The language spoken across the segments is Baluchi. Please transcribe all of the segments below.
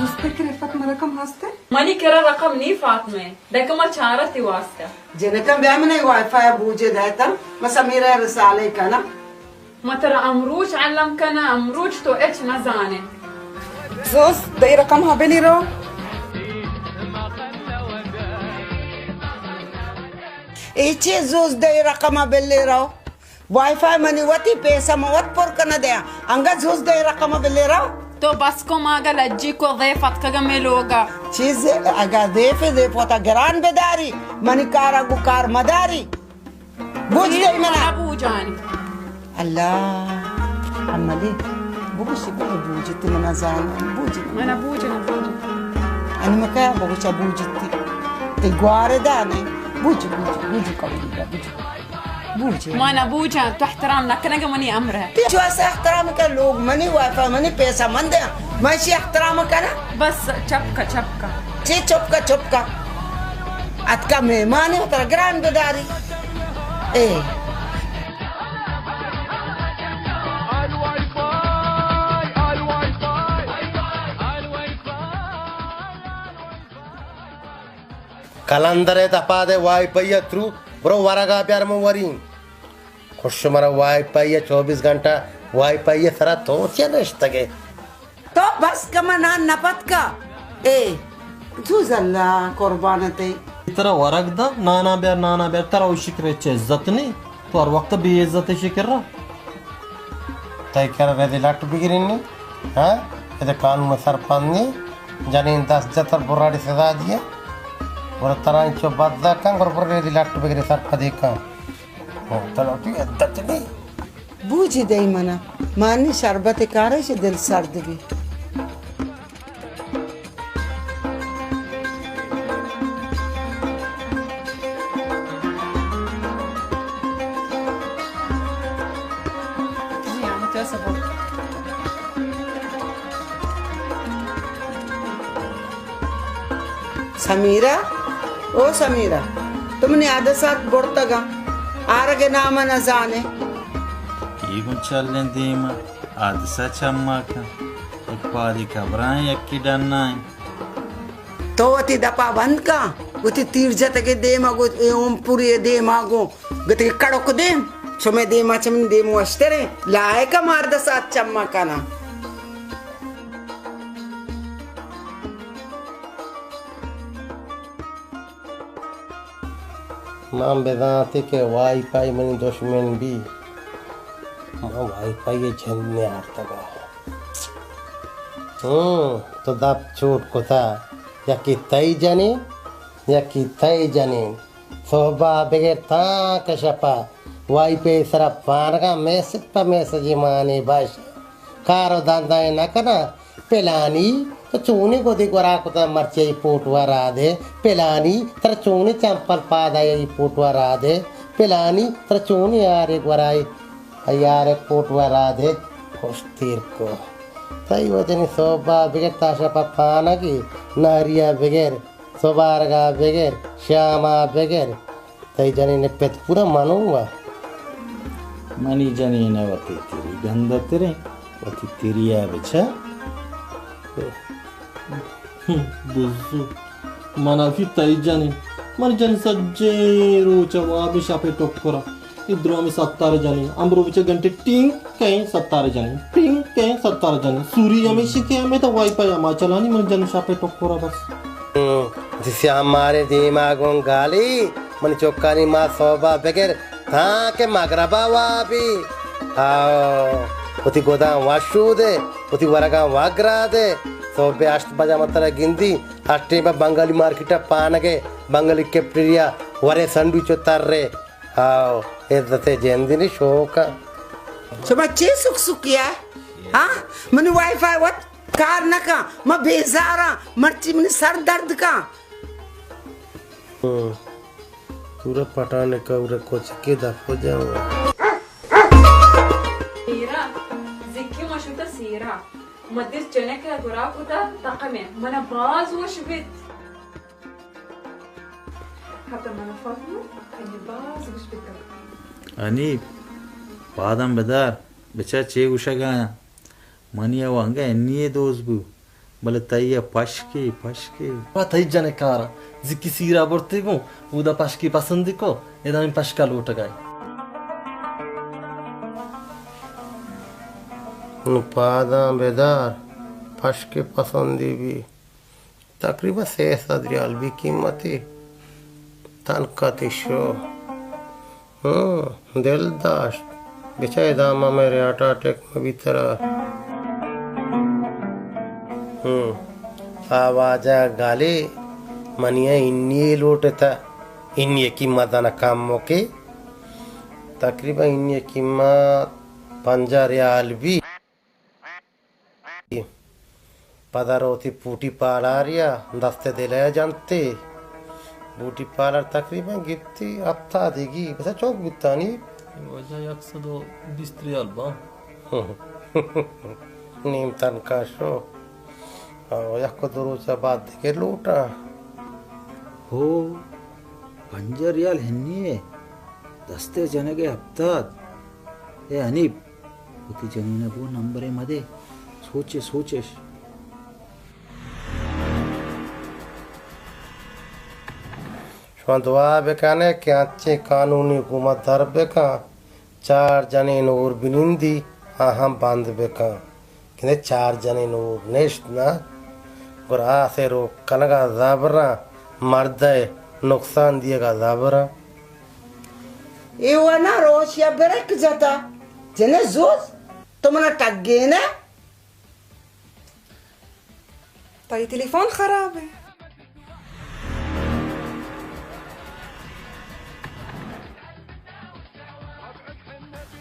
مستر کرے فاطمہ رقم ہستے؟ منی کرا رقم نی فاطمہ، دکہ ما چارتی واسطہ۔ جنکم بیا منے وائی فائی بوجے دیتا، ما سمیرا رسالے کنا۔ ما ترا امروچ علم کنا، امروچ تو اچ نہ زانے۔ زوز دئی رقم ہا بلی رو۔ اے چے زوز دئی رقم ہا بلی رو؟ وائی فائی منی وتی پیسہ من وت پر کنہ دیاں۔ انگت زوز دئی رقم بلے را۔ تو بس کو ماگا لجی کو ضیف اتکگا مے لوگا۔ چیز اگا ضیف ضیف وتا گران بداری، منی کارا گو کار مداری۔ بوج دئی منا۔ بوجانی۔ اللہ۔ عملی۔ بگوشی بگو بوجتی منا زان۔ بوجی۔ منا بوجنا بوجی۔ انی مکا بگوشا بوجتی۔ تی گوارے دانے۔ بوجی بوجی بوجی قبول بوجی۔ بوجے۔ ما نہ بوجاں، تو احترام نہ کنگ منی امر ہے۔ تو چو اسے احترام کن لوگ منی وائی فائی منی پیسہ من دے، من اشی احترام کناں۔ بس چپ کا، چپ کا۔ چی چپ کا، چپ کا؟ اتکا مہمانے و ترا گران بداری۔ اے۔ کلندر ءِ دپا دے وائی پائی ءَ ترو، برو ورگا بیار من وریں۔ خوش مرا وائی پائی ءَ چوبیس گھنٹہ وائی پائی ءِ سرا تو چیا نشتگ ئے؟ تو بس کم نان نپت کا۔ اے، تو زلا قربان تے۔ ترا ورگ دا، نانا بیار، نانا بیار، ترا او شکر چے عزت نی۔ تو ہر وقت بے عزت شکر را۔ تئی کرا ردی لٹ بگرینی، ہاں؟ ادا قانون سرپندی، جنین دست جتر براڑی سزا دیے۔ ور ترا انچو بد کن، ور ردی لٹ بگری سرپدی کن۔ ہاں، تلوٹی عدت نی۔ بوجی دئی منا، مانی شربت کارش دل سرد بی۔ سمیرہ، او سمیرہ، تو منی عدسات برتگا، آرگ نام نہ زانے۔ اے گوں چلیں دیما۔ حادثہ چماکاں، یک پادی کبرائیں یکی ڈنائیں۔ تو وتی دپا بند کن، وتی تیر جتگے دیما گو، اے اوم پوری دیما گو، گتگے کڑک دیم، شمے دیما چہ منی دیم وشتریں، لائق مارد سات چماکانا۔ من بزانتی کہ وائی پائی منی دشمن بی، من وائی پائی ءِ جند نیارتگا۔ ہوں، تو دپ چوٹ کتا، یکی تئی جنین، یکی تئی جنین۔ سہبا بگر تاں کہ شپا وائی پائی سرا پانگا میسج پہ میسجی مانے باش۔ کار و دندائے نہ کناں۔ پلانی، تو چونیں گدے گورا کتا مرچی ای پوٹوا را دے؟ پلانی، ترا چونیں چمپل پادا ای پوٹوا را دے؟ پلانی، ترا چونیں یارے گورا ای یارے پوٹوا را دے؟ خوش تیر کو۔ تئی وجنی سہبا بگر تا شپا پانگی، نہریا بگر، سبارگا بگر، شاما بگر۔ تئی جنین ءِ پت پورا منو وا۔ منی جنین ءَ وتی تری گندتریں، وتی تری ءَ بچار۔ بزو، من افی تئی جنین، من جنین سجیں روچ ءَ واب شپ ءِ ٹکر ءَ۔ اے درامی ستار جنین، امرو بچار گھنٹے ٹینگ کئیں ستار جنین، ٹینگ کئیں ستار جنین۔ سوری ہمیشی کہ ہمیں تو وائی پائی ہما چلانی، من جنین شپ ءِ ٹکر ءَ بس۔ ہم، وتی سیاہ ماریں دیما گوں گالی، منی چکانی ماں سہبا بگر تاں کہ مگربا وابی۔ آؤ، وتی گداں وشو دے، وتی ورگاں وگرا دے۔ سہبے ہشت بجا من ترا گندی، ہر ٹیم بنگالی مارکیٹا پانگے، بنگالی کیفٹیریا ورے سنڈویچ و ترے۔ آؤ، عزت جندی نی شوکا۔ شما چے سک سکیا؟ ہاں؟ منی وائی فائی وت کار نہ کن، من بیزاراں، مرچی منی سر درد کن۔ ہم۔ پورا پٹھان کور کچکے دپ جاؤ۔ سیرا، زکی ما شوتا سیرا۔ ما دل جنک گورا کتا تقمے، منا باز وش بیت۔ حتی منا فاطمہ، انی باز وش بیت۔ حنیف، پادم بدار، بچار چے گوشگا آیاں۔ منی ء و انگہ انی ء دوست بو۔ بلے تئی ءَ پشکے، پشکے۔ وا تئی جن کاراں، زکی سیرا برتے گوں، اودا پشکے پسندی کو، ادا ہمے پشکا لوٹگا ایں۔ نوں پاداں بدار، پشکے پسندی بی۔ تقریباً سئے سد ریال بی قیمتی۔ تنکا تئی شو۔ ہوں، دل داشت۔ بچار ادا مہ مر، ہارٹ اٹیک مہ بیت ترا۔ ہوں۔ آ واجہ گالے، منی ءَ انی لوٹتا۔ انی قیمت انا کم موکے۔ تقریباً انی قیمت پنجاہ ریال بی۔ پدا روتی بوٹی پالاریا دست دل ءَ جنتے۔ بوٹی پالار تقریباً گپتی ہپتادیگی، بس چوک بوتانی۔ واجہ یک سد و بیست ریال با۔ نیم تنکا شو۔ او یک دو روچ بعد دگہ لوٹاں۔ ہو، پنجاہ ریال ہنی ءَ، دست ءَ جنگ ءَ ہپتاد۔ اے حنیف، وتی جنین ءَ گوں نمبرے مدے، سوچے سوچش۔ شما دعا بکنے کہ انچیں قانونی حکومت در بکن، چار جنین ہور بنندی، آ ہم بند بکن۔ کہ چار جنین ہور نشت نا، گڑا آسے روک کنگا زبراں، مرد ءَ نقصان دیگا زبراں۔ اے ونا روش یا برک جتا، جنے زوز، تو منا ٹگینے۔ تئی ٹیلیفون خراب ہے۔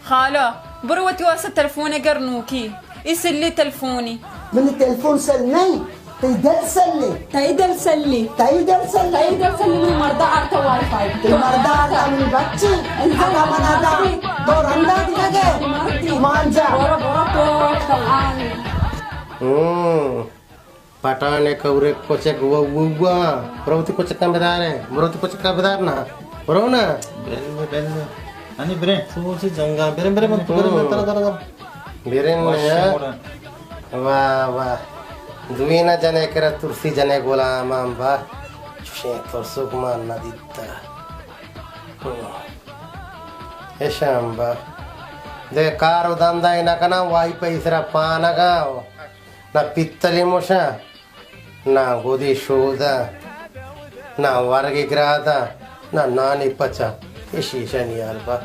خالہ، برو وتی واسطہ ٹیلیفونے گر نوکی۔ اے سلی ٹیلیفونی۔ منی ٹیلیفون سل نہیں، تئی دل سلے۔ تئی دل سلی۔ تئی دل سلی۔ تئی دل سلی، منی مردا آرتا وائی فائی۔ تئی مردا آرتا منی بچی۔ اگا منا دا، دو رندا دیگے۔ مانجا۔ برو، برو تو۔ ہوں۔ پٹانے کورے کچک و و و۔ برو وتی کچکاں بدارے۔ برو وتی کچکاں بدار نا۔ برو نا۔ بل، بل۔ انی برے۔ سوچ جنگا۔ برے، برے، برے، برے، برے، برے۔ برے نا۔ واہ، واہ۔ دوینا جنے کرا ترسی جنے غلام امبا۔ چوشیں ترسوک ما نہ دیتا۔ اشام با۔ دے کار و دندہ نہ کناں، وائی پہ سرا پانگا۔ نہ پیتلی مشاں، نہ گودی شوداں، نہ ورگی گراداں، نہ نانی پچاں۔ ایشی ایشانی حال با۔